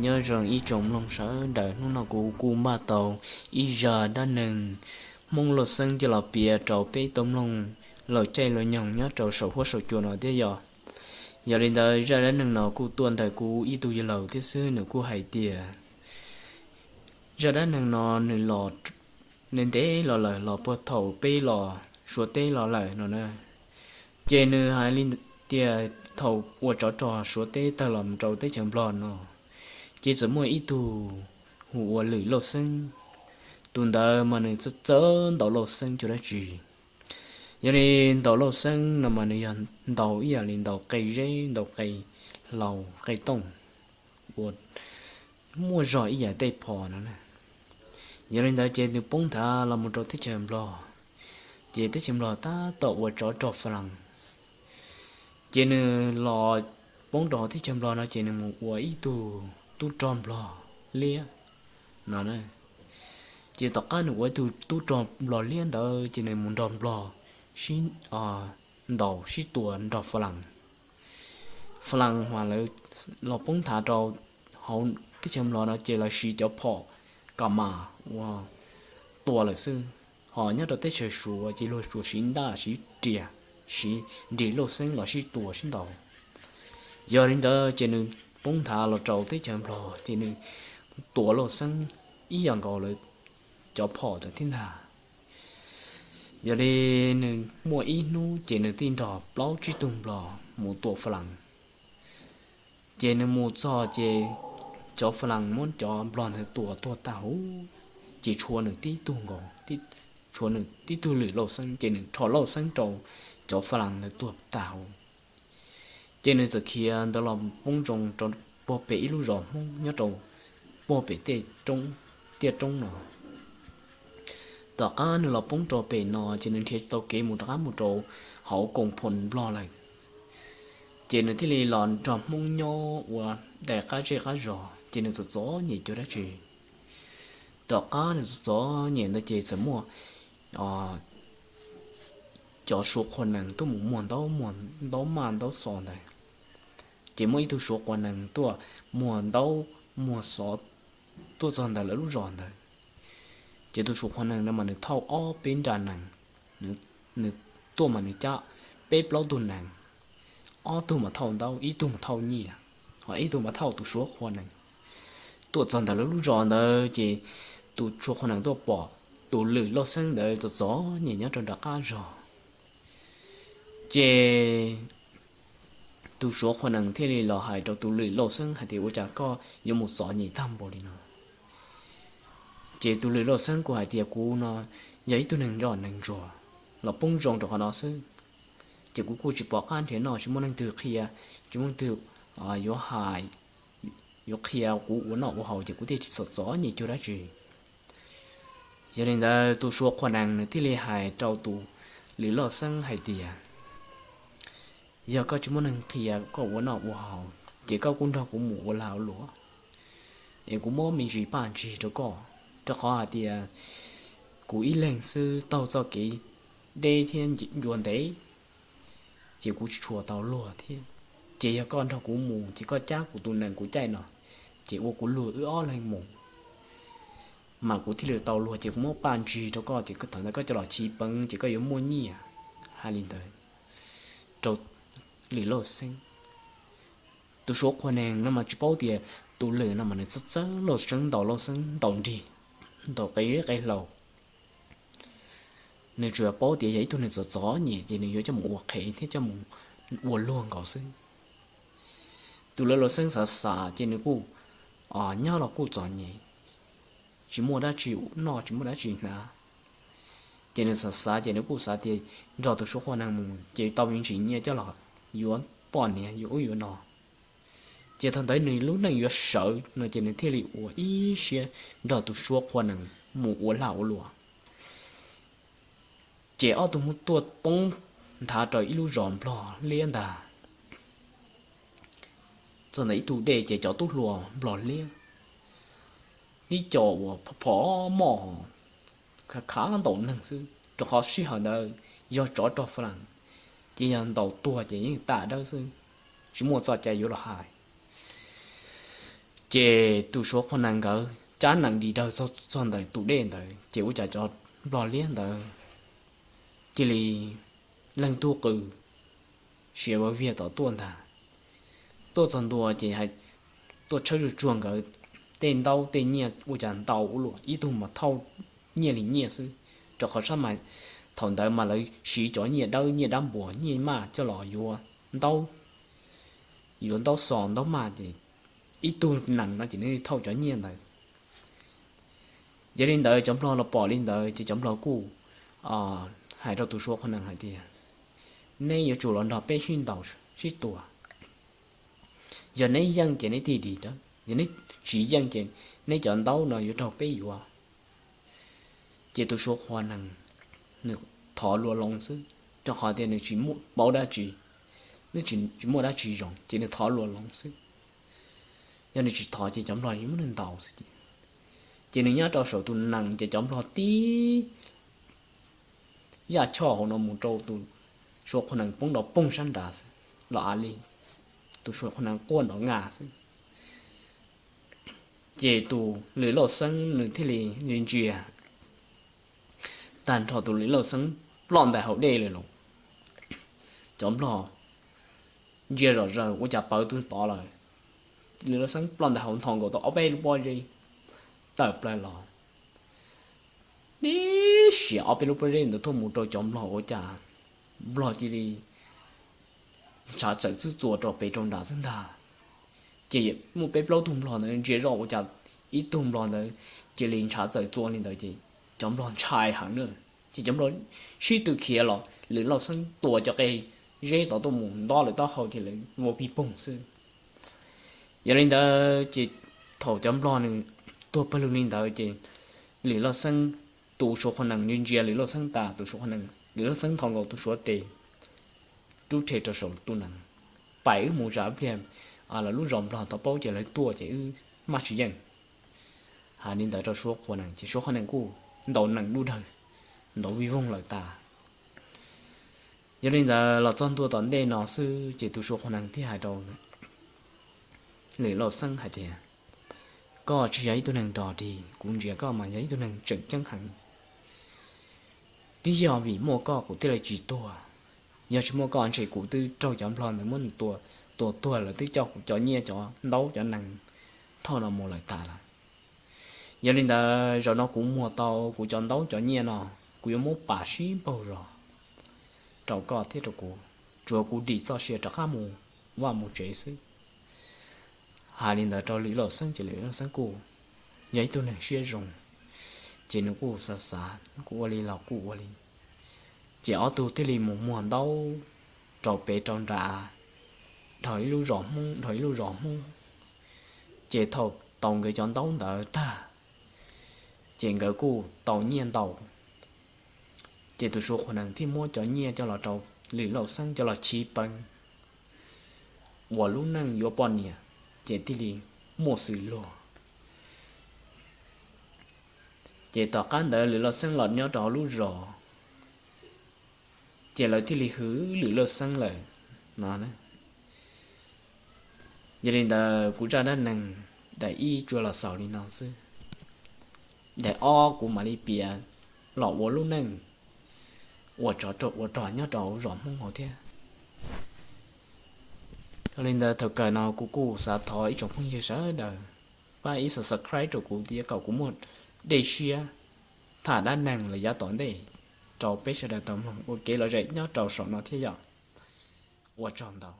Nyob zoo ib tsoom mloog sawv daws, hnub no kuv kuj npaj tau ib zaj dab neeg Hmoob Lauj Xeeb coj los piav rau peb tau mloog laus caij laus nyoog nyob rau saum huab saum cua no thiab yog. Yog li ntawd zaj dab neeg no kuj tuaj ntawm kuv ib tug yawg laus thiab xwb, nws kuj hais tias zaj dab neeg no nws los ntev ntev los lawm, los puag thaum peb los Suav teb los lawm no na. Ces nws hais li tias thaum ua tsov rog Suav teb tawg los rau teb chaws Nplog no, ces txawm muaj ib tug hu ua Lwm Lauj Xeeb. Tus ntawd mas nws txawj txawj ntaus lauj xeeb cuag dab tsi. Yog li ntaus lauj xeeb no mas nws yog ntaus ib yam li ntaus qe zeb, ntaus qe hlau, qe tooj, uas muaj zog ib yam tej phom no na. Yog li ntawd ces nws poob nthav los mus rau teb chaws Nplog, ces teb chaws Nplog tab tom ua tsov rog Falaas. Ces nws los poob rau teb chaws Nplog no ces nws mus ua ib tug tub rog Nplog liab no na. Ces tom qab nws ua ib tug tub rog Nplog liab ntawd ces nws mus nrog Nplog sib ntaus sib tua nrog Falaas. Falaas mas lawv los poob nthav rau hauv teb chaws Nplog no ces lawv siv cov phom ka mas ua tua lawm xwb. Ho nyob rau teb chaws Suav ces luag tsuas siv ntaj siv riam, siv nrig lauj xeeb los sib tua sib ntaus. Yog li ntawd ces nws poob nthav los rau teb chaws Nplog ces nws tua lauj xeeb ib yam nkaus lawv cov phom ntawd thiab ntag. Yog li nws muaj ib hnub ces nws thiaj nrog plaub tsib tug Nplog mus tua Falaas. Ces nws mus txog ces cov Falaas muab cov Nplog ntawd tua tuag tag huv, ces tshuav nws tib tug nkaus, tshuav nws tib tug Lwm Lauj Xeeb, ces nws rho lauj xeeb rau cov Falaas ntawd tuag tag huv. Ces nws txawm khiav ntawd los poob ntsoog rau puag pem ib lub zos Hmoob nyob rau puag pem tej roob, tiaj roob no. Tom qab nws los poob rau pem no ces nws nrhiav tsis tau kev mus rov qab mus rau hauv koom phoom Nplog lawm. Ces nws thiaj li los nrog Hmoob nyob ua daim qab zej qab zos, ces nws txom txom nyem cuag dab tsi. Tom qab nws txom txom nyem ntawd ces txawm muaj cov Suav qhua nees tuaj mus muag ntaub, muag ntaub maj ntaub xov ntawd. Ces muaj ib tug Suav qhua nees tuaj muag ntaub muag xov tuaj txog ntawm lawv lub zos ntawd. Ces tus Suav qhua nees no mas nws thauj ob peb nra nees, nws tuaj mas nws cab peb plaub tug nees, ob tug mas thauj ntaub, ib tug mas thauj nyiaj, ho ib tug mas thauj tus Suav qhua nees. Tuaj txog ntawm lawv lub zos ntawd ces tus Suav qhua nees tuaj pom tus Lwm Lauj Xeeb ntawd txom txom nyem nyob rau nram qab zos. Ces tus Suav qhua nees thiaj li los hais rau tus Lwm Lauj Xeeb hais tias, ua cas koj yuav mus txom nyem tag npaum li no? Ces tus Lwm Lauj Xeeb kuj hais tias, kuv no yog ib tug neeg nroj neeg ntsuag los poob zoo rau qhov no xwb, ces kuv kuj tsis pom qab nrhiav noj, tsis muaj leej twg qhia, tsis muaj leej twg yuav hais, yuav qhia kuv ua noj ua haus, ces kuv thiaj tsis txom txom nyem cuag dab tsi. Yog li ntawd tus Suav qhua nees nws thiaj li hais rau tus Lwm Lauj Xeeb hais tias, yog koj tsis muaj neeg qhia koj ua noj ua haus ces koj kuj nrog kuv mus ua lag ua luam, es kuv muab me ntsis paj ntsis rau koj, rau qhov hais tias kuv ib leeg xwb taug txoj kev deb thiab ncua ntev, ces kuv tsis tshua tau luag thiab. Ces yog koj nrog kuv mus ces koj cab kuv tus nees kuv caij no, ces ua kuv luag wb ob leeg mus, mas kuv thiaj li tau luag, ces kuv muab paj ntsis rau koj, ces thaum ntawd koj coj los chiv peev ces koj yuav muaj nyiaj. Hais li ntawd rau Lwm Lauj Xeeb. Tus Suav qhua nees no mas tsis paub tias tus Lwm no mas nws txawj txawj Lauj Xeeb, ntaus Lauj Xeeb ntaus nrig, ntaus qe zeb qe hlau. Nws tsuas paub tias yog ib tug neeg txom txom nyem ces nws yuav coj mus ua qhev thiab coj mus ua luag nkaus xwb. Tus Lwm Lauj Xeeb xav xav ces nws kuj nyob los kuj txom nyem, tsis muaj dab tsi noj tsis muaj dab tsi hnav. Ces nws xav xav ces nws kuj xav tias nrog tus Suav qhua nees mus ces tau me ntsis nyiaj coj los yuav poj niam yuav ub yuav no. Ces thaum ntawd nws lub neej yuav sawv no ces nws thiaj li ua ib siab nrog tus Suav qhua nees mus ua lag ua luam. Ces ob tug Hmoob tuaj poob nthav rau ib lub zos Nplog liab ntag. Txog ntawm ib tug dej ces cov tub hluas Nplog liab, tib co uas phom moj, khav khav ntaus neeg xwb, rau qhov sij hawm ntawd yog tsov rog Falaas, ces yog ntaus tuag ces yeej tas dawb xwb, tsis muaj txoj cai yuav los hais. Ces tus Suav Qhua Nees nkawd cab nees dim dawg txog ntawm tus dej ntawd ces ua cas cov nplog liab ntawd cia li leej tub qw siav viag tom tuaj ntag. Tuaj txog ntua ces tuaj tshawb zuj tsuag nkawd tej ntaub tej nyiaj ua cas ntau ua luaj, ib tug mas thauj nyiaj li nyiaj xwb, rau qhov sab mas thaum ntawd mas lawv siv cov nyiaj dawb nyiaj dab npuas nyiaj maj coj los yuav ntaub, yuav ntaub xos ntaub maj ces ib tug nees no ces nws thauj cov nyiaj ntawd. Yog li ntawd cov nplog los pom li ntawd ces cov nplog kuj hais rau tus Suav Qhua Nees hais tias, neb yuav tsum los nrog peb sib ntaus sib tua. Yog neb yeej ces neb tig dim dawb, yog neb tsis yeej ces neb cov ntaub no yuav raug peb yuav. Ces tus Suav Qhua Nees nws thov lua loo xwb, rau qhov tias nws tsis paub dab tsi, nws tsis muaj dab tsi zoo ces nws thov lua loo xwb. Yog nws tsis thov ces cov nplog yuav muab nws ntaus xwb ces, ces nws nyob rau saum tus nees ces cov nplog tib yaj choj hauv no mus rau tus Suav Qhua Nees poob nrov poog sab nrad xwb los av li, tus Suav Qhua Nees quaj nrov ngas xwb. Ces tus Lwm Lauj Xeeb nws thiaj li ntsia tag nrho tus Lwm Lauj Xeeb ploj ntais hauv dej lawm los. Cov nplog ntsia zom zaws ua cas pawv tus tod lawm. Lwm Lauj Xeeb ploj ntais hauv nthos nkaus tau ob peb lub pob zeb tawm plaws los, tib siav ob peb lub pob zeb ntawd tuaj mus rau cov nplog ua cas nplog cia li ntshav txawm txwb txua rau pem rau nrad xwb ntag. Ces muaj peb plaub tug nplog ntawd ntsia zoj ua cas ib tug nplog ntawd cia li ntshav txawm txua li ntawd ces cov nplog ntshai heev na. Ces cov nplog sib tw khiav los Lwm Lauj Xeeb tua cov qe zeb tod tuaj mus nto lawv taub hau ces lawv vau pig poog xwb. Yog li ntawd ces thaum cov nplog nws tuag pawg lug li ntawd ces Lwm Lauj Xeeb, tus Suav Qhua Nees nws ntsia Lwm Lauj Xeeb tas, tus Suav Qhua Nees, Lwm Lauj Xeeb thau nkaus tus Suav tes rub rhe rau saum tus nees, pais wb mus zam pliag lawv lub zos nplog tau paub ces lawv tuaj ces wb maj tsis yeej. Hais li ntawd rau Suav Qhua Nees ces Suav Qhua Nees kuj ntaus nees dub dawg, ntaus vij voog lawm tas. Yog li ntawd los txog ntua tom ntej no xwb ces tus Suav Qhua Nees thiaj hais rau Lwm Lauj Xeeb hais tias, koj tsis yog ib tug neeg dog dig, kuv ntsia koj mas yog ib tug neeg tseem ceeb heev. Twb yog vim muaj koj kuv thiaj li tsis tuag, yog tsis muaj koj ntshe kuv twb raug cov nplog ntawd muab tua tuag lawm, twb coj kuv cov nyiaj cov ntaub cov nees thauj no mus lawm tas lawm. Yog li ntawd zaum no kuv muag tau kuv cov ntaub cov nyiaj no, kuv yuav muab pam sib npaug zos rau koj thiab rau kuv, tsuav kuv dim txoj sia rov qab mus vaj mus tsev xwb. Hais li ntawd rau Lwm Lauj Xeeb ces Lwm Lauj Xeeb kuj yog ib tug neeg siab zoo, ces nws kuj xav xav kuj ua li los kuj ua li. Ces ob tug thiaj li mus muag ntaub rau pem rau nram, dhau ib lub zos Hmoob dhau ib lub zos Hmoob. Ces thaum tau nkawd cov ntaub ntawd tag, ces nkawd kuj tau nyiaj ntau. Ces tus Suav Qhua Nees thiaj muab cov nyiaj coj los rau Lwm Lauj Xeeb coj los chiv peev ua lub neej yuav poj niam, ces thiaj li muaj xws luag. Ces tom qab ntawd Lwm Lauj Xeeb los nyob rau hauv lub zos, ces lawv thiaj li hwv Lwm Lauj Xeeb lawm no. Yog li ntawd kuv zaj dab neeg daim ib tsuas los xaus li no xwb. Daim ob kuv mam li piav los ua lub neej ua tsov rog ua rog nyob rau zos Hmoob hauv thiab. Yog li ntawd thaum kawg no kuv kuj xav thov ib tsoom phooj ywg sawv daws pab ib subscribe rau kuv thiab kom kuv muaj dej siab tham dab neeg los yav tom ntej rau peb sawv daws tau mloog ua kev lom zem nyob rau saum no thiab yom. Ua tsaug ntau.